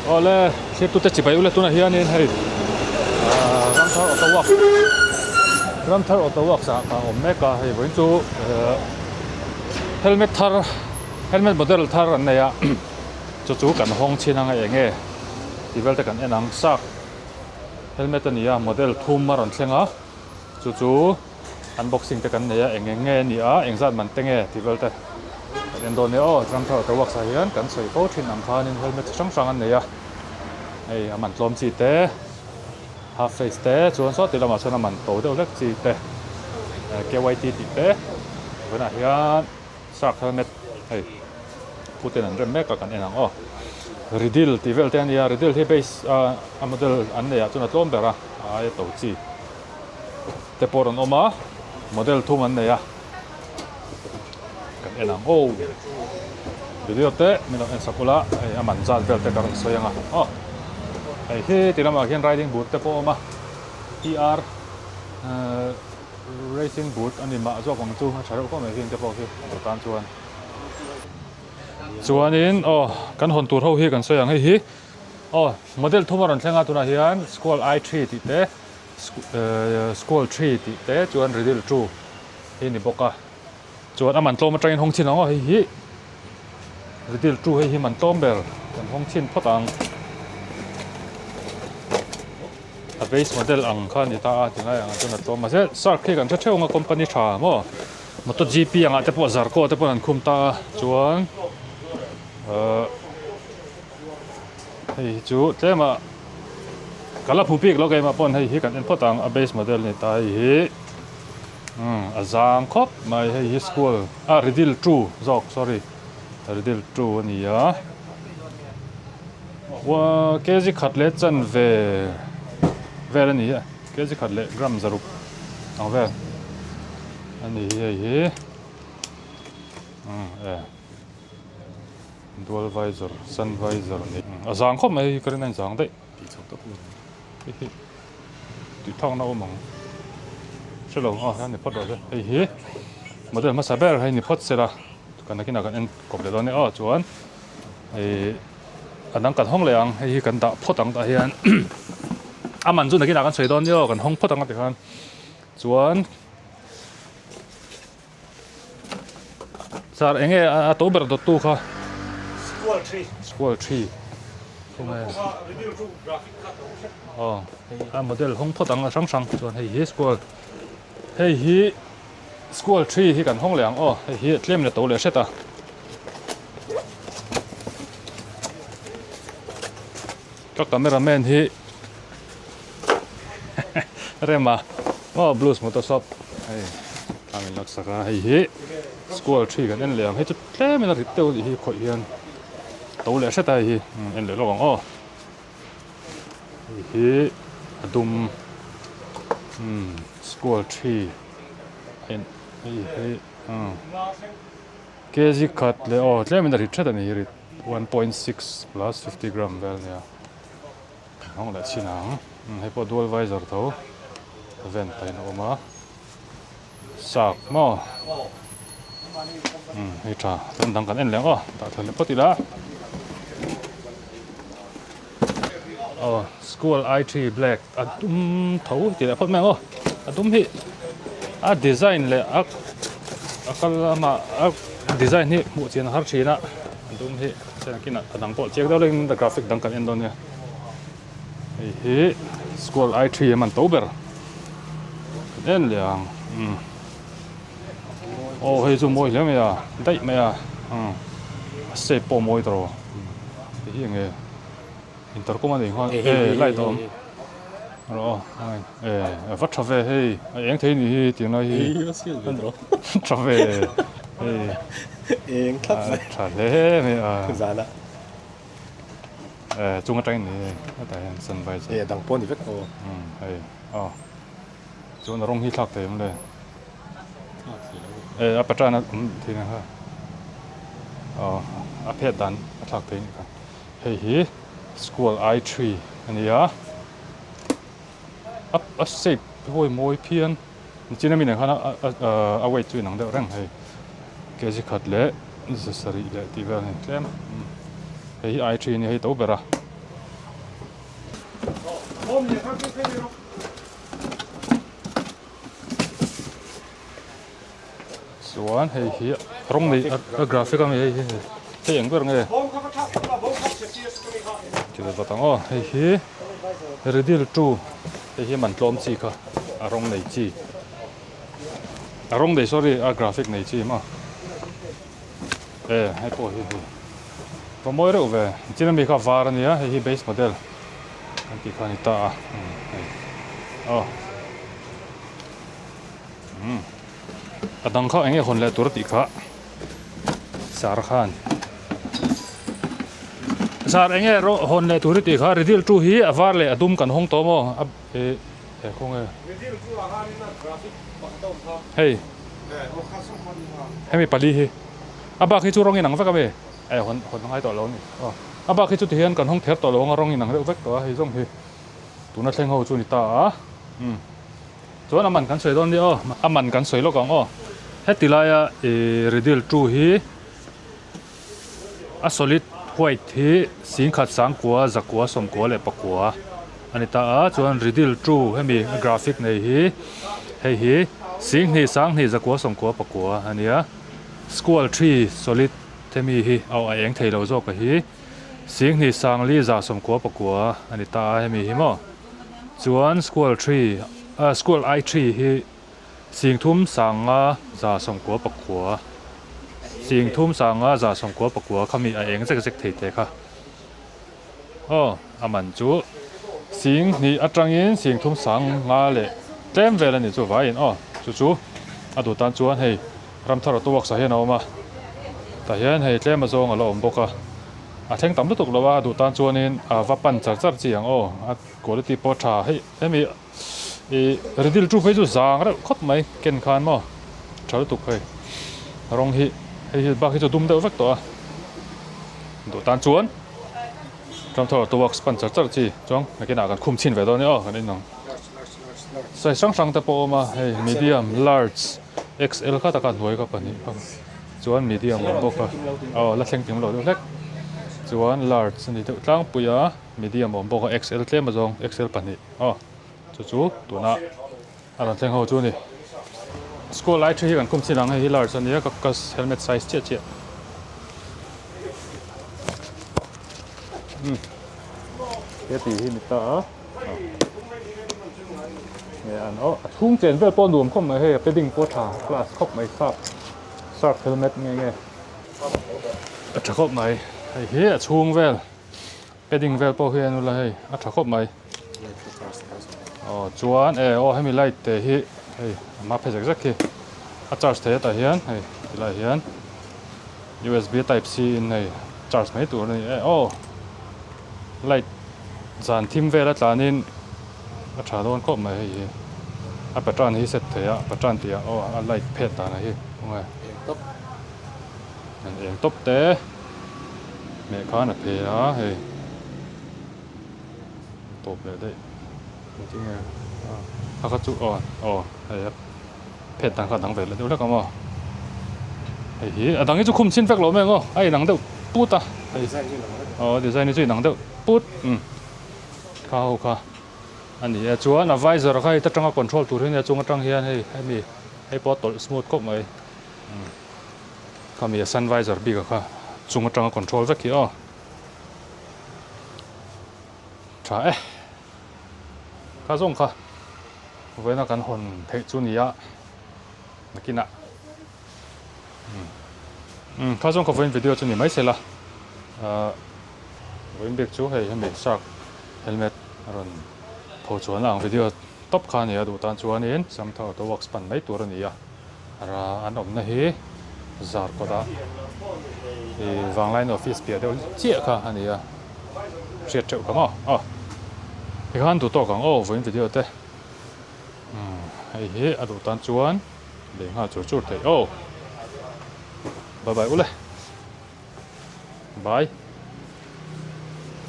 Awle thirtute chibai ula tunah hianin hei ahh Ramthar auto works Ramthar auto works ah ka awm mek a hei vawiin chu ehh helmet thar helmet model thar an nei a chu chu kan hawng chhin anga eng nge tih vel te kan en ang sak helmet a ni a model thum a rawn thleng a chu chu. Unboxing te kan nei a, eng eng nge a ni a, engzat man te nge tih vel te kan en dawn nia aw. Ramthar Auto Works ah hian kan sawi fo thin ang khanin helmet chi hrang hrang an nei a, hei a man tlawm chi te, half face te, chuan saw ti lamah chuan a man to deuh hlek chi te, KYT tih te, tunah hian shark helmet hei puten an rem mek a kan en ang aw. Riddle tih vel te a nia, Riddle hi base a model an neih ah chuan a tlawm ber a, a aia to chi. Te pawh rawn awm a, model thum an nei a, kan en ang aw. Video te min lo en sak ula, hei a man zat vel te ka rawn sawi ang a, aw. Hei hi ti lamah khian riding boot te pawh a awm a, TR racing boot a ni mah zawk ang chu a tha reuh khawp mai heng te pawh khi a tan chuan. Chuanin aw kan hawn tur ho hi kan sawi ang hei hi aw model thum a rawn thleng a tunah hian Squall i3 tih te. Squall tree tih te chuan riddle true hi a ni bawk a chuan a man tlawm atangin hawng chhin ang aw hei hi riddle true hei hi man tlawm ber kan hawng chhin phawt ang a base model ang kha a ni ta a tingai ang chuan a tlawm mahse shark hi kan hre theuh ang a company tha maw moto gp angah te pawh zarko te pawh an khum ta a chuan ahh. Hei hi chu tlem a ka la phu bik lo keimah pawn hei hi kan en phawt ang a base model a ni ta hei hi umm a zang khawp mai hei hi school ah riddle two zawk sorry riddle two a ni a ua kg khat leh chanve vel a ni a kg khat leh gram zaruk ang vel a ni hi hei hi umm e. Dual visor, sun visor ni a zang khawp mai ka rin a inzang daih tih chho tak mai hei hi tih thak na awm ang hre lo a ni phawt rawh se hei hi model hmasa ber hei ni phawt sela kan nakinah kan en kawp leh dawn nia aw chuan ih a dang kan hawng leh ang hei hi kan dah phawt ang tah hian a man chu nakinah kan sawi dawn nia aw kan hawng phawt ang a tikhan chuan. Sir enge a to ber dawttu kha? Squall tree. Squall tree. Aw a model hawng phawt ang a hrang hrang chuan hei hi squall hei hi squall tree hi kan hawng leh ang aw hei hi tlem la to leh hret a. Ka camera man hi rema aw blues motor shop hei a min lak sak a hei hi squall tree kan en leh ang hei chu tlem in a rit deuh a nih hi khawih hian to leh hret a hei hi en leh lawk ang aw hei hi a dum umm squall tree en hei hi umm kg khat leh aw tlem in a rit hret a ni hi rit. 1.6 plus 50 gram vel nia hawng leh chin ang hei pawh dual visor tho vent a in a awm a sak maw hei tha chuan dang kan en leh ang aw dah thla leh phawt ila aw school i3 black a dum tho tih leh phawt mai ang aw a dum hi a design leh a a kal lama a design hi hmuh chian a har thin a a dum hi chuan kinah a dang pawh chiang deuh lek in graphic dang kan en dawn nia hei hi school i3 a man to ber kan en leh ang umm aw hei chu mawi hle mai a daih mai a umm a shape pawh a mawi tawh hei hi enge. Intercom a nei nghal e light a awm rawh aw e a va tha ve hei a eng thei ni hi tih lai hi tha ve hei eng thlap mai tha hle mai a zana e chung atangin ni hei hetah hian sun visor e dang pawh ni vek aw hei aw chuan a rawng hi thlak thei awm le e a pattern a awm thei na kha aw a phet dan a thlak thei a nih kha. Hei hi squall i tree a ni a, a shape hawi mawi phian nichina mi nen khan a weight chu inang deuh reng hei kg khat leh za sarih leh tih vel a ni tlem hei hi i tree a ni hei to ber a. Chuan hei hi rawng nei a graphic a mi hei hi hei eng ber nge ti ve vat ang aw hei hi redil two hei hi man tlawm chi kha a rawng nei chi a rawng nei sorry a graphic nei chi maw e hei pawh hi hei va mawi reuh ve chin ami kha var a nia hei hi base model kan tih kha a ni ta a hei aw. Umm a dang kha eng nge hawn leh tur tih kha sar khan sar eng nge rawh hawn leh tur tih kha ridil tu hi a var leh a dum kan hawng tawh maw a eh he khaw nge hei hemi pali hi a bak hi chu rawng inang vek a mi eh hawn hawn ngai tawh lo a ni aw a bak hi chu tihian kan hawng ther tawh lo ang a rawng inang deuh vek tawh a hei zawng hi tuna thleng ho chu a ni ta a umm. Chuan a man kan sawi dawn nia aw, a man kan sawi lawk ang aw. Heti laia ih Riddle two hi a solid white hi singkhat sangkua zakua sawmkua leh pakua a ni ta a, chuan Riddle two hemi a graphic nei hi hei hi singhnih sanghnih zakua sawmkua pakua a nia. Squall three solid hemi hi aw a eng thei lo zawk a hi singhnih sangli za sawmkua pakua a ni ta a hemi hi maw. Chuan squall tree ah squall ai tree hi singthum sanga za sawmkua pakua singthum sanga za sawmkua pakua kha mi a eng zek zek thei te kha aw a man chu sing hnih atangin singthum sanga leh tlem vel a ni chu vaiin aw chu chu a duh tan chuan hei ramthar auto works ah hian a awm a tah hian hei tlem azawng a la awm bawk a. A thleng tam lutuk lo a, duh tan chuanin a va pan char char chi ang aw, a quality pawh a tha hei hemi ih ridil chu phei chu zang reuh khawp mai ken khan maw tha lutuk hei rawng hi hei hi bak hi chu a dum deuh vek tawh a duh tan chuan Ramthar auto works pan char char chi chuan nakinah kan khum chhin ve dawn nia aw kan en ang size hrang hrang te pawh a awm a hei medium large xl kha taka hnuai kha pahnih kha. Chuan medium a awm bawk a, aw la thleng kim lo deuh hlek. Chuan large a ni deuh tlangpui a, medium a awm bawk a, xl tlem azawng xl pahnih aw chu chu tuna a rawn thleng ho chu a ni. School lai thi hi kan khum chin ang hei hi large a nia ka ka helmet size chiah chiah. Umm he tih hi ni ta a. Nge an aw a chhung chen vel pawh nuam khawp mai hei a padding pawh a tha class khawp mai sharp sharp helmet nge nge a tha khawp mai hei hi a chhung vel padding vel pawh hi en ula hei a tha khawp mai aw chuan e aw hemi light te hi hei a hma phei zek zek hi a charge thei a tah hian hei tilai hian usb type c in hei charge mai tur a ni e aw light zan thim vel a tlanin a tha dawn khawp mai hei hi a pattern hi set thei a pattern tih ah aw a light phet dan ah hi khawnge an eng tawp te hmeh khan a phei a hei tawp leh daih engtin nge a kha chu aw aw hei a phet dan kha a dang ve leh deuh hlek ang aw hei hi a dang hi chu khum chhin vek lo mai ang aw a inang deuh put a hei aw design hi chu inang deuh put umm kha ho kha a ni a chuan a visor kha hei ta tanga control tur hi a nia chung atang hian hei hemi hei pawh a tawlh smooth khawp mai umm khami a sun visor bik a kha chung atanga control vek hi aw tha e kha zawng kha vawiina kan hawn theih chu nia nakinah umm umm kha zawng kha vawiin video chu ni mai se la ahh vawiin bik chu hei hemi shark helmet a rawn tho chuan ang video tawp kha a ni a duh tan chuanin Samtha auto works pan mai tur a ni a ra an awmna hi Zarkawt ah ih Vanglaini office piah deuh chiah kha a ni a hriat teuh ka maw aw tikhan duh tawk ang aw vawiin video te umm hei hi a duh tan chuan lei nghal chur chur theih aw bye bye ule bye.